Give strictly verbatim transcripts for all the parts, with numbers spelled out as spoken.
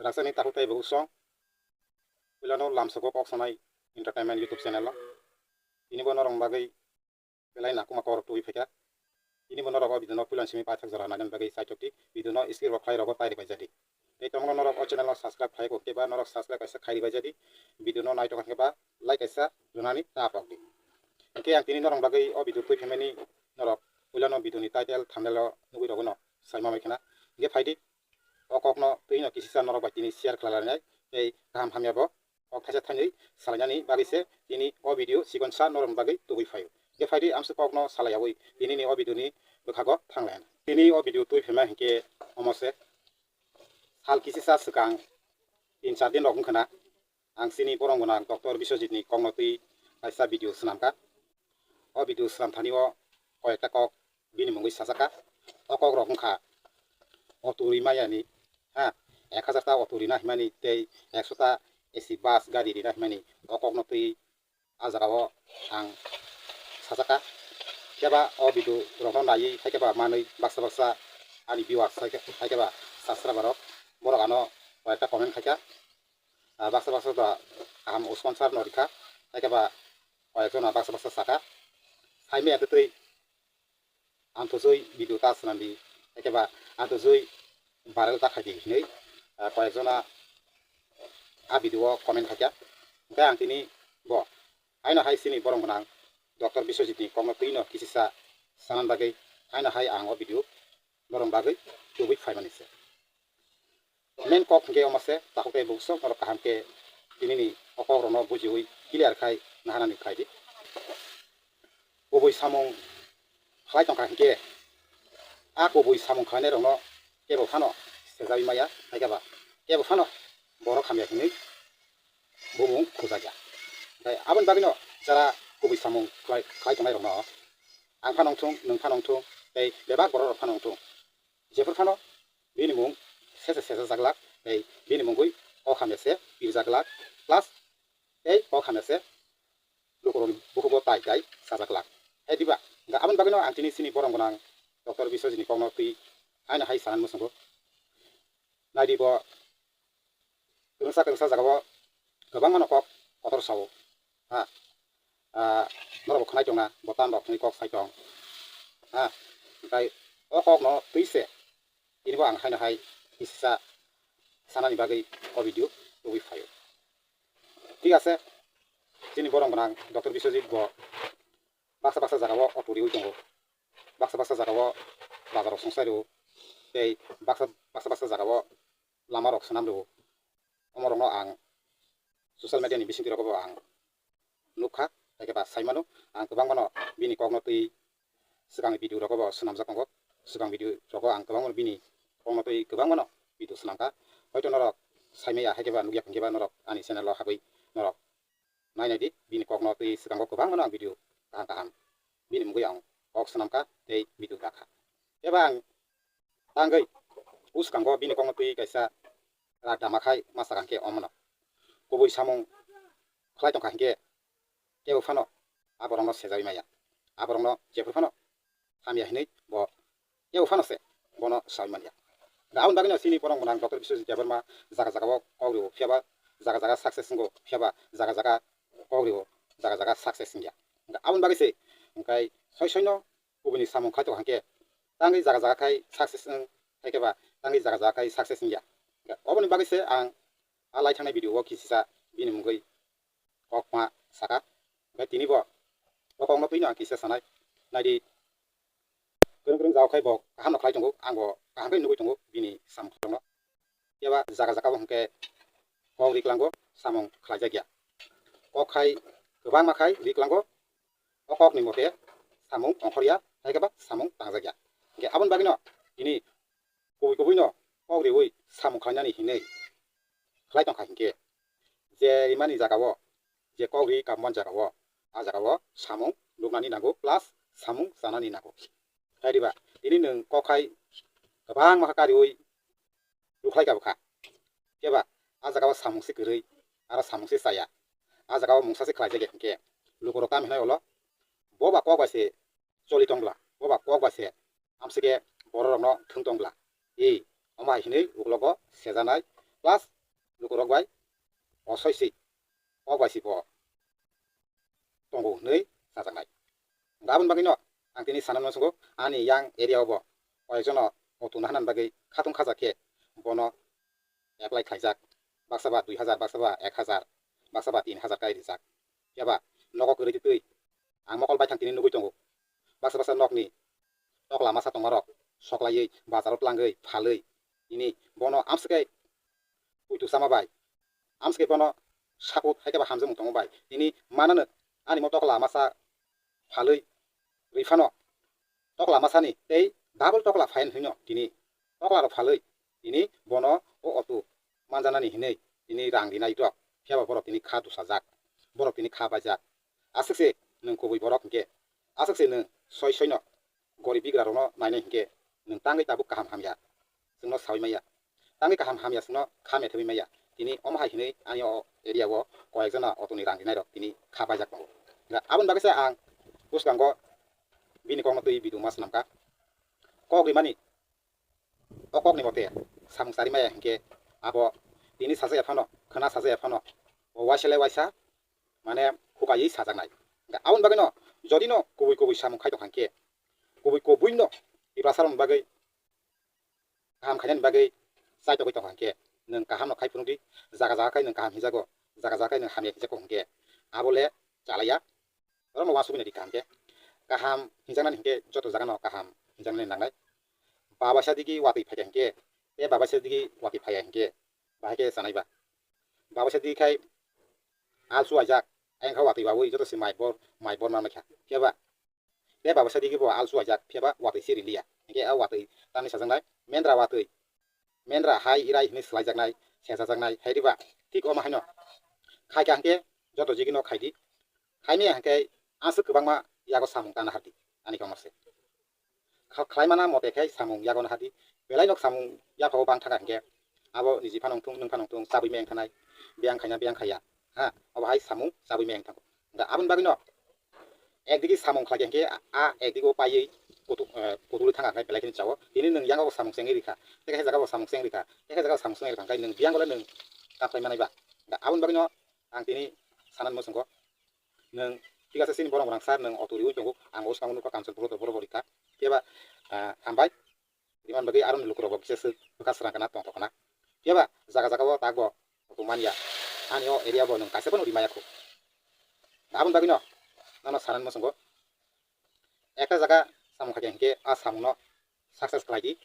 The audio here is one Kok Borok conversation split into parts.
Asani takhuk tei bukhuk song. Puilano lamsogo kok sanai entertainment YouTube channel o. Tini bo norok bagwi belai nakuma kok rok tubui phaikha. Tini bo norok o video no puilan simi paithak jora nainani bagwi chaitok di. Video no skip rok khlai rogo tai ribai jadi. Tei tongmano norok o channel no subscribe khlai kok khe ba norok subscribe kaisa khai ribai jadi. Video no naithok khe ba like kaisa rwnani ta pok di. Hwnkhe ang tini norok bagwi o video twi phaimani norok puilano video ni title thumbnail o nugwi rogo no saima mai khna. Hwnkhe phaidi o kokno twino kisisa norok bai tini share khlai lainai tei kaham hamya bo kok thaisa thainwi salainani bagwi se tini o video chikon sa norok bagwi tubui phaio. Hwnkhe phaidi amswk kokno salaiyawi tini ni o video ni bwkhago thanglaina. Tini o video twi phaima hwnkhe omo se sal kisisa swkang tin char din rok wngkha na. Ang chini borong gwnang Doctor Biswajit ni kokno twi kaisa video swnamkha. O video swnamthani o koyekta kok bini mungwi sajakha. O kok rok wngkha auto rimaya ni, ha, ek hajar ta auto rina himani tei ekso ta A C bus gari rina himani. O kokno twi a jaga o ang sajakha. Khe ba o video rokno naiwi hai khe ba manwi baksa baksa ani viewers hai khe, hai khe ba subscriber rok borok ano koyekta comment khaikha. Ah, baksa baksa da kaham sponsor no rikha, hai khe ba koyekjona baksa baksa saka, saimaya tei twi anthojoi video ta swnamdi, hai khe ba anthojoi viral ta khaidi hinwi, ah, koyekjona a video o comment khaikha. Hwnkhe ang tini bo haino hai chini borong gwnang Doctor Biswajit ni kokno twino kisisa sanan bagwi haino hai ang o video borong bagwi tubui phaimani se. Main kok hwnkhe omo se, takhuk tei bukhuk song norok kaham khe tinini o kok rokno bujiwi clear khai naharnani khlai di. Kubui samung khlai tongkha hwnkhe a kubui samung khlainai rokno kebo phano sejawi maya, hai khe ba kebo phano borok hamya hwnwi bumung khujakya. Tei aboni bagwino jara kubui samung khlai, khlai tongnai rokno ang phano wngthung, nwng phano wngthung, tei bebak borok rok phano wngthung. Jephuru phano bini mung sese sejajaglak tei bini mungwi kok hamya se pirjaglak, plus tei kok hamya se lukurokni bukhugo tai tai sajaglak. Hai diba? Hwnkhe aboni bagwino ang tini chini borong gwnang Doctor Biswajit ni kokno twi haino hai sanan muchungo. Naidi bo kwrwngsa kwrwngsa jagao kwbangmano kok kotor sao. Ha? Ah, norokbo khwnai tongna, bo tamrok hwnwi kok sai tong. Ha? Hwnkhe o kokno twi se tinibo ang haino hai kisisa sanani bagwi o video tubui phaio. Thik ase, chini borong gwnang Doctor Biswajit bo baksa baksa jagao auto riwi tongo, baksa baksa jagao bazarrok songchai rwo, tei baksa, baksa baksa jagao lamarok swnam rwo. Omorokno ang social media ni bisingtwi rogobo ang nukha, hai khe ba sai mano. Ang kwbangmano bini kokno twi swkangni video rogobo swnamjak tongo. Swkang video rogo ang kwbangmano bini kokno twi kwbangmano video swnamkha. Hoito norok saimaya hai khe ba nukya hwnkhe ba norok ani channel o habwi norok nainai di, bini kokno twi swkango kwbangmano ang video kaham kaham bini mungwi ang kok swnamkha tei video dakha. Eba ang tangwi bwskango bini kokno twi kaisa rak dama khai ma sakha hwnkhe omono kubui samung khlai tongkha hwnkhe kebo phano a borokno sejawi maya, a borokno jephuru phano hamya hinwi bo kebo phano se bono sawi manya. Da aboni bagwino chini borok gwnang Doctor Biswajit Debbarma jaga jaga o kok rio, phiya ba jaga jaga success wngo, phiya ba jaga jaga kok rio, jaga jaga success wngya. Hwnkhe aboni bagwi se hwnkhe soi soino kubuni samung khai tongkha hwnkhe tangwi jaga jaga khai success wng, hai khe ba tangwi jaga jaga khai success wngya. Hwnkhe oboni bagwi se ang a lai thangnai video o kisisa bini mungwi kok ma saka. Hwnkhe tini bo o kokno twino ang kisa sanai. Naidi, kwrwng kwrwng jao khai bo kaham no khlai tongo, ang bo kaham khe nugwi tongo bini samung khlai tongno. Phiya ba jaga jaga bo hwnkhe kok ri klango, samung khlai jak ya. Kok khai kwbangma khai ri klango, o kok ni mote samung ongkhor ya, hai khe ba samung tang jak ya. Hwnkhe aboni bagwi no tini kubui kubui no kok riwi samung khlainani hinwi khlai tongkha hinkhe, je rimani jagao, je kok ri kamban jagao, a jagao samung nuknani nango plus samung chanani nango. Hai diba, tini nwng kok khai kwbangma kha kariwi rukhlai kabwkha. Khe ba a jagao samung se kwrwi, aro samung se chaya. A jagao mungsa se khlaijak ya hinkhe lukurok tamo hinai ulo, bo ba kok bai se choli tong bla, bo ba kok bai se amsike bororokno thwng tong bla. E, omo hai hinwi uklogo sejanai plus lukurok bai osoi si, kok bai si bo tongo hwnwi sajaknai. Hwnkhe aboni bagwino ang tini sana muchungo, ani yang area o bo koyekjono auto naharnani bagwi khatung khajak khe bono apply khlaijak, baksa ba dui hazar, baksa ba ek hazar, baksa ba tin hazar kai rijak. Phiya ba nogo kwrwi twi ang mokol baithang tini nugwi tongo. Baksa baksa nokni tokla masa tongmarok soklaiwi bazaro tlangwi phalwi tini bono amswkhe puitu chama bai, amswkhe bono sakut hai khe ba hamjakmung tongma bai tini manano ani mo tokla masa phalwi rwi phano tokla masani tei double tokla phayan hwino tini tokla rok phalwi tini bono o auto manjanani hinwi tini rang rinai rok, phiya ba borok tini kha dusajak, borok tini kha baijak. Aswk se nwng kubui borok hinkhe, aswk se nwng soi soino gorib bigra rokno nainai hinkhe nwng tangwi tabuk kaham hamya chwngno saui maya, tangwi kaham hamya chwngno kha methebwi maya. Tini omo hai hinwi ani o area o koyekjona auto ni rang rinai rok tini kha baijak tongo. Aboni bagwi se ang bwskango bini kokno twi video ma swnamkha. Kok rimani, o kokni mote samung chari maya hinkhe abo tini sajaya phano, khwna sajaya phano, o waisa le waisa, mane, hukaiwi sajaknai. Aboni bagwino jodino kubui kubui samung khai tongkha hinkhe, kubui kubuino Tiprasarokni bagwi kaham khainani bagwi chaitogwi tongkha hinkhe, nwng kahamno khai phunukdi, jaga jaga khe nwng kaham hinjago, jaga jaga khe nwng hamya hinjago hinkhe, abo le chalaiya. Borokno uansugwi naidi kaham khe. Kaham hinjaknani hinkhe joto jagano kaham hinjaknani nangnai. Babaisa digi watwi phaikha hinkhe, tei babaisa digi watwi phaiya hinkhe, bahai khe chanai ba. Babaisa digi khai alsu aijak, ayang kha watwi wawi joto se mai bor, mai bor manwi kha. Phiya ba, tei babaisa digi bo alsu aijak, phiya ba watwi se riliya. Hinkhe a watwi tamni sajaknai, mendra watwi. Mendra hai irai hinwi swlaijaknai, sesajaknai, hai diba? Thik omo haino. Khaikha hinkhe joto jigino khaidi. Khaimaya hinkhe aswk kwbangma yago samung tana hardi, ani kokno se. Kha-, khlaimana mote khe samung yago nahardi. Belai nok samung yaphao bang thangkha hinkhe abo niji phano wngthung, nwng phano wngthung, chabwi meng thanai, biyang khaina, biyang khaiya. Ha, obo hai samung chabwi meng thango. Da aboni bagwino ekdigi samung khlai khe hinkhe a ekdigo paiwi kutu-, eh, kutulwi thangkha khe belai kheno chao. Tini nwng yango samung chengwi rikha, tei kaisa jagao samung cheng rikha, tei kaisa jagao samung cheng rikha, hwnkhe nwng biyang le nwng kaplai manai ba. Da aboni bagwino ang tini sanani muchungo, nwng thik ase chini borok rang sir, nwng auto riwi tongo, ang o swkango nukha Kanchanpur auto borok rikha. Phiya ba, ah, hambai. Rimani bagwi aroni lukurokbo kisa swk bwkha srang kana tongthok kana. Phiya ba jaga jagao takbo auto manya. Ani o area bo nwng kaisa phano rimaya kho. Aboni bagwino nono sanani muchungo, ekta jaga samung khaikha hinkhe a samungno success khlai di.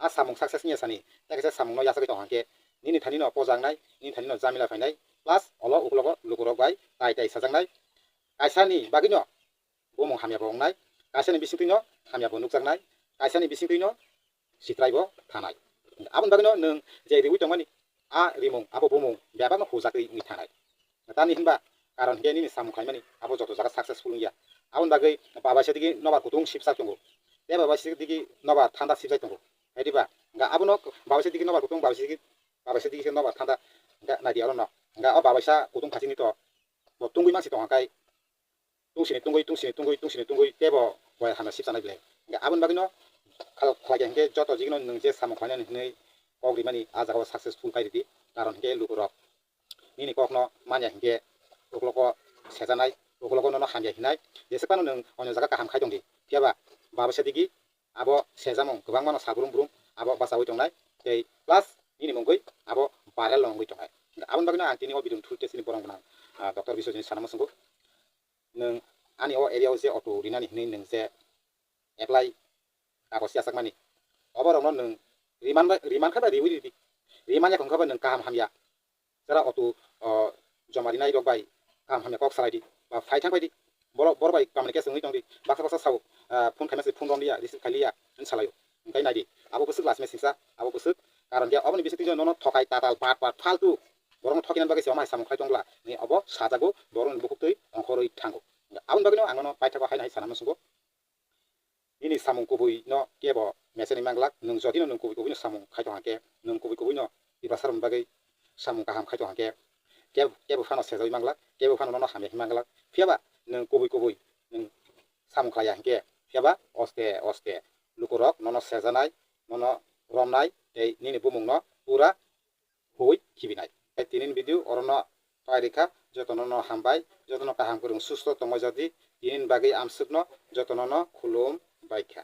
A samung success wngya sani tei kaisa samungno yachagwi tongkha hinkhe nini thanino pojaknai, nini thanino jamila phainai, plus olo uklogo lukurok bai tai tai sajaknai. Kaisani bagwino bumung hamya bo wngnai, kaisani bisingtwino hamya bo nukjaknai, kaisani bisingtwino sitrai bo thanai. Aboni bagwino nwng je riwi tongmani a rimung abo bumung bebakno hujakgwi wngwi thanai. Tamni hinba karon hinkhe nini samung khlaimani abo joto jaga successful wngya. Aboni bagwi babaisa digi nobar kutung sipjak tongo, tei babaisa digi nobar thanda sipjak tongo. Hai diba? Hwnkhe abono babaisa digi nobar kutung, babaisa digi, babaisa digi se nobar thanda, hwnkhe naidi orono. Hwnkhe o babaisa kutung khachini to bo tungwi mansi tongkha khe tungsini tungwi, tungsini tungwi, tungsini tungwi teibo boya hamya sipchanai belai. Hwnkhe aboni bagwino khal-, khlai khe hinkhe joto jigino nwng je samung khlainani hinwi kok rimani a jagao successful khai ridi. Karon hinkhe lukurok nini kokno manya hinkhe uklogo sejanai, uklogo nono hamya hinai. Jeswk phano nwng onyo jaga kaham khai tongdi, phiya ba babaisa digi abo sejamung kwbangmano sa brum brum abo bachaui tongnai, tei plus nini mungwi abo viral no wngwi tongnai. Aboni bagwino ang tini o video thulkhe chini borok gwnang, ah, Doctor Biswajit sana muchungo. Nwng ani o area o je auto rinani hinwi nwng je apply kagoj yachakmani, oborokno nwng riman bai, riman kha bai riwi ridi. Riman ya wngkha bai nwng kaham hamya jara auto, o, joma rinai rok bai kaham hamya kok salai di, ba phai thang bai di. Borok, borok bai communication wngwi tong di. Baksa baksa sao, ah, phone khaima se phone romliya, receive khailiya, hwnwi salaio. Hwnkhe nai di, abo bwswk lachimai singsa, abo bwswk. Karon khe aboni bisingtwi nono thokai, tatal, bat, bat, faltu borokno thokinani bagwi se omo hai samung khlai tong bwla hwnwi obo sajago, borokni bukhuk twi ongkhorwi thango. Aboni bagwino ang nono paithago haino hai sana muchungo. Nini samung kubui no kebo mechani manglak, nwng jodi no nwng kubui kubui no samung khai tong hwnkhe, nwng kubui kubui no Tiprasa rokni bagwi samung kaham khai tong hwnkhe, ke-, kebo phano sejagwi manglak, kebo phano nono hamya hwnwi manglak. Phiya ba nwng kubui kubui nwng samung khlaiya hwnkhe, phiya ba oste oste lukurok nono sejanai, nono romnai tei nini bumung no pura hui khibinai. Tini video orono pai rikha, jotono no hambai, jotono kaham kwrwng susto tongma jadi, tini bagwi amswkno jotono no khulum baikha.